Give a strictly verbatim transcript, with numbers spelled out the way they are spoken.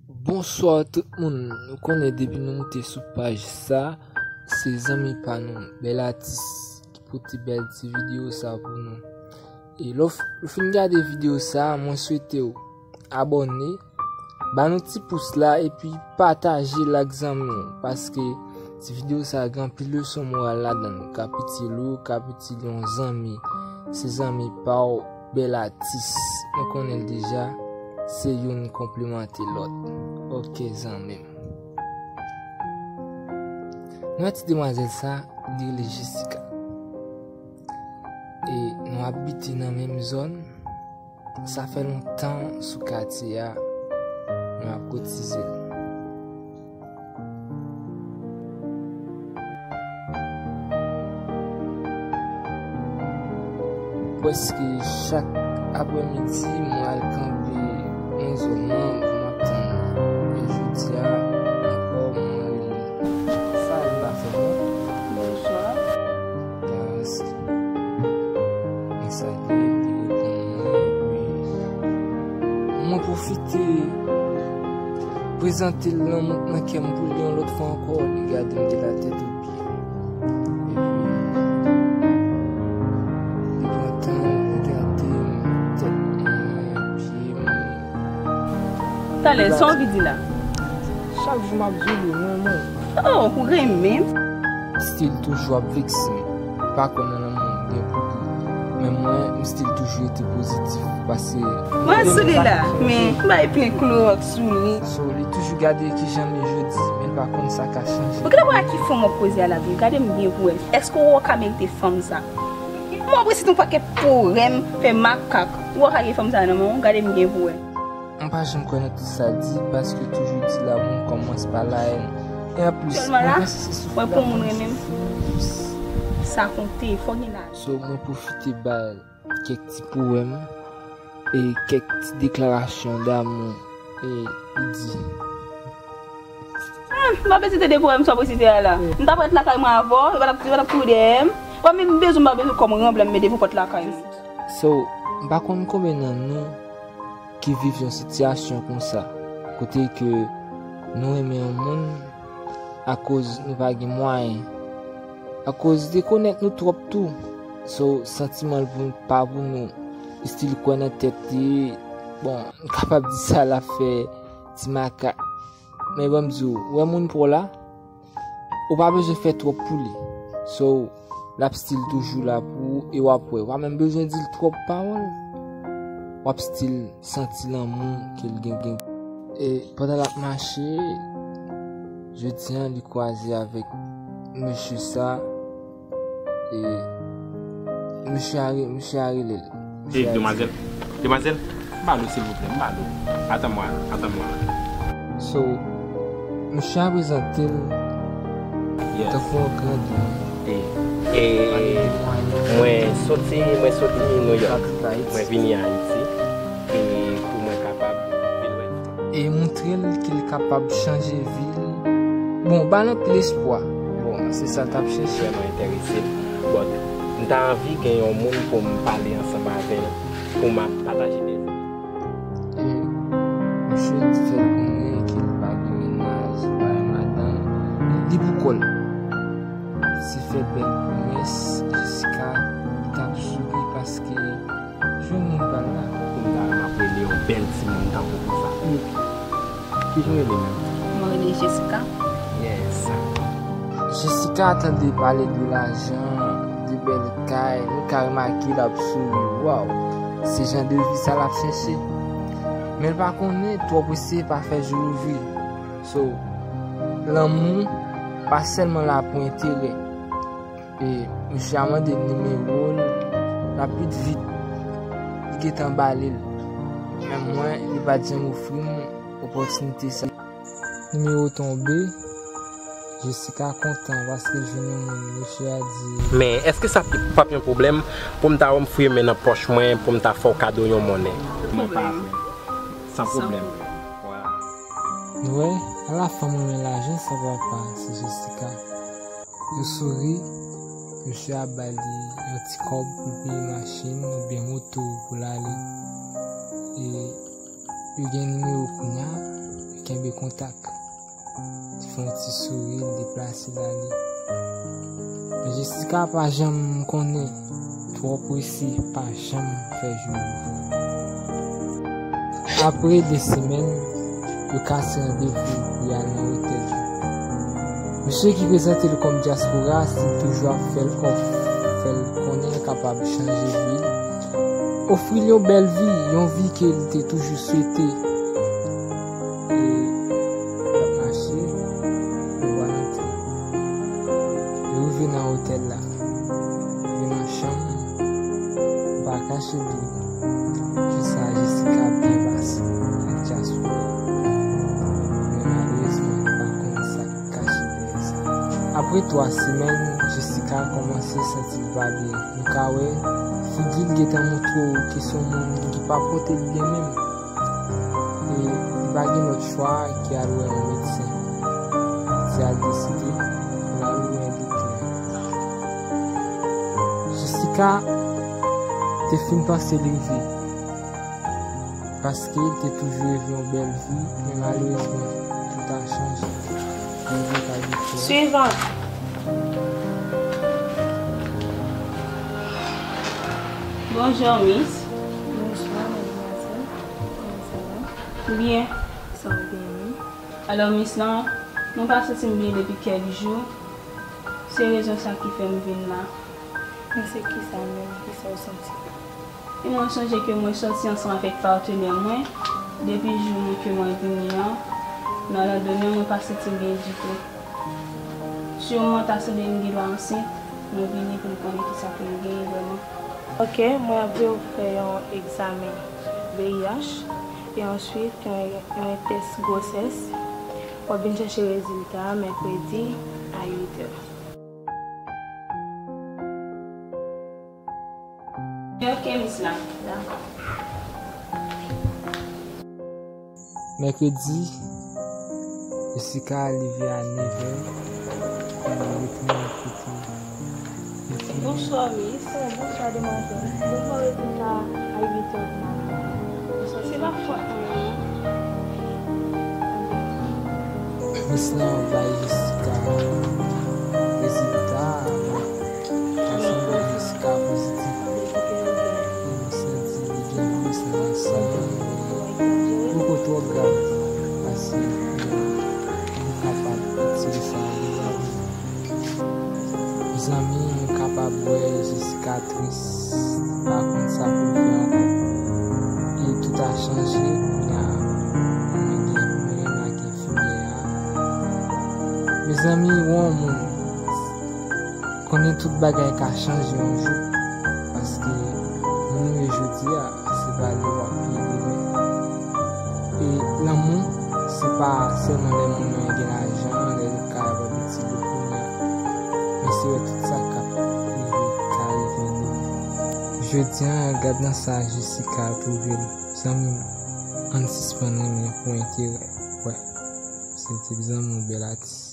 Bonswa tout moun. Nou konnen depi nou moute sou paj sa, se zanmi pa nou, Bèl Atis, ki pote bèl ti videyo sa pou nou. E lè w f-, ou fin gade videyo sa, mwen swete w abòne, ba nou ti pous la, epi pataje l ak zanmi w, paske ti videyo sa gen anpil leson moral ladan l, k ap itil ou, k ap itil yon zanmi. Se zanmi pa w, Bèl Atis. Nou konnen l deja, se youn konplimante lòt. Oke, zanmi m. Nou wè ti demwazèl sa, li rele Jessica. E nou abite nan menm zòn. Sa fè lontan sou katye a, nou ap kotize l. Prèske chak aprèmidi, mwen al kanpe nan zòn nan pou m ap tann li. E jodi a, ankò, mwen rele. Sa li pa fè mwen. Bonswa. Paske mwen salye, li reponn mwen, epi mwen pwofite prezante l lanmou nan kè m pou li yon lòt fwa ankò. Li gade m de latèt o pye. Epi, li pran tan l, li gade m, tèt mwen, pye m. Talè, sa w anvi di la? Chak jou m ap di w li renmen w. Oh, ou renmen m? Still toujou ap vekse m. Pa kwè nan lanmou m gen pou li. Men mwen, m still toujou rete pozitif. Paske mwen sou li la, men m bay plen klowòks sou li. So, li toujou gade kijan m ye jodi, men l pa konn sa ka chanje. Ou genlè wè ak ki fanm w ap koze a la, tou. Gade m byen pou wè. Èske w ka merite fanm sa? Mwen ap resite yon pakèt powèm, fè makak. Ou wè w ka gen fanm sa nan men w, gade m byen pou wè. M pa janm kwè nan tout sa l di, paske toujou di lanmou kòmanse pa la haine. E anplis, sèlman la, mwen panse se soufri lanmou ki soufri plis. Sa konte, fò gen la. So, mwen pwofite ba l kèk ti powèm e kèk ti deklarasyon damou e li di. Hmm, m ap esite de powèm sa w ap esite a la. M t ap ret lakay mwen avè w, yo pa t ap, yo pa t ap kouri dèyè m. Ou pa menm bezwen m pa bezwen kòm ranblè m met devan pòt lakay mwen. So, m pa konn konbyen nan nou ki viv yon sitiyasyon konsa, kote ke nou renmen yon moun akoz nou pa gen mwayen, akoz li rekonèt nou twòp tou. So, santiman l pou, pa pou nou, li still kwè nan tèt li. Bon, m kapab di sa l ap fè ti makak. Men ban m di w, ou wè moun pa w la, ou pa bezwen fè twòp pou li. So, l ap still toujou la pou ou e w ap wè. W pa menm bezwen di l twòp pawòl. W ap still santi lanmou ke l gen, gen. E pandan l ap mache, jodi a, li kwaze avèk mesye sa. E mesye a re-, mesye a rele l. Mesye a di, demwazèl, demwazèl, m ba l ou, silvouplè, m ba l ou. Attends-moi, attends-moi. So, mesye a prezante l, yes, tankou yon gran dam. E, e mwen soti, mwen soti New York. Mwen vini Ayiti. E pou mwen kapab vin wè. E montre l ke l kapab chanje vi l. Bon, ba l anpil espwa. Bon, se sa l t ap chèche. Vrèman enterese m. But, m ta anvi gen yon moun pou m pale ansanm avè l, pou m ap pataje de. E misye di fè l konnen ke l pa gen mennaj, li pa gen madanm, li pou kò l. Se fè bèl pwomès, Jessica t ap souri paske jwenn moun pa l la. Kounye a m ap rele yon bèl timoun tankou konsa. Kijan w rele menm? Mwen rele Jessica. Yes. Jessica tande pale de lajan, de bèl kay, nou ka remake l ap souri. Waw, se jan de vi sa l ap chèche. Men l pa konnen twò prese pa fè jou louvri. So, lanmou pa sèlman la pou enterè. E misye a mande m nimewo l rapid vit. Li gentan ba li l. Men mwen, li pa t janm ofri m opòtinite sa. Nimewo tonbe, Jessica kontan paske l jwenn yon moun. Mesye a di, men èske sa p ap yon pwoblèm pou m ta wè m fouye men nan pòch mwen pou m ta fè w kado yon monnen? Mwen pa vle. San pwoblèm. San pwoblèm. Wè, ala fanm renmen lajan sa papa, se Jessica. Yo souri, mesye a ba li yon ti kòb pou l peye machin oubyen moto pou l ale. E yo gen nimewo kounye a, yo kenbe kontak. Li fè yon ti souri, l deplase l ale. Men Jessica pa janm konnen, twò prese pa janm fè jou l ouvri. Apre de semèn, yo kase randevou pou y al nan otèl. Mesye ki prezante l kòm dyaspora, li toujou ap fè l òf, fè l konnen l kapab chanje vi l, ofri l yon bèl vi, yon vi ke l te toujou swete. E y ap mache, yo pral antre. Yo rive nan otèl la. Rive nan chanm, m pa kache di w, jou sa a Jessica byen pase ak dyaspora. Men malerezman, li pa konn sa k kache dèyè sa. Apre twa semèn, Jessica kòmanse santi l pa byen. Nou ka wè, figi l gentan montre w ke se yon moun ki pa pote l byen menm. E li pa gen lòt chwa ke al wè yon medsen. Se al deside pou l al wè yon doktè. Jessica te fin panse li rive, paske l te toujou reve yon bèl vi, men malerezman, tout a chanje. Li rive kay doktè a. Suivant. Bonjour, Miss. Bonsoir, mademoiselle. Kòman sa va? Byen. Sa w byen, wi. Alò, Miss lan, mwen pa santi m byen depi kèk jou. Se rezon sa ki fè m vin la. Men se kisa menm, kisa w santi? E mwen sonje ke mwen sòti ansanm avèk patnè mwen, depi jou mwen ke mwen vini an, nan landèmen mwen pa santi m byen ditou. Siman, ta sanble m gen dwa ansent, mwen vini pou m konnen kisa ke m genyen vrèman. Ok, mwen ap vle w fè yon egzamen V I H, e answit yon, yon tès gwosès. W ap vin chèche rezilta a mèkredi a uit è. Ok, Miss lan. Dakò. Mèkredi, Jessica leve a nèf è, pou l retounen kote l. Bonswa, Miss. Oh, bonswa, demwazèl. Mwen pran rezilta a uit è di maten. Se pa fòt mwen, non. Miss lan bay Jessica rezilta a. Sa sanble Jessica pozitif. E nou santi li gen plis nan san l, men poko twò grav, paske nou kapab retire sa nan vi nou. Mezanmi, nou kapab wè Jessica tris, li pa konn sa pou l fè ankò. E tout a chanje, kounye a, mwen gen plenn ak enfimyè a. Mezanmi, wè yon moun, konnen tout bagay ka chanje yon jou, paske moun ou ye jodi a, se pa li w ap ye demen. E lanmou, se pa sèlman lè moun nan gen lajan, lè l ka avè pitit li kounye a, men se wè tout sa k ap rive, ka rive demen. Jodi a, gad nan sa Jessica twouve l. Zanmi m, ann sispann renmen pou enterè. Wè, se te zanmi w, bèl atis.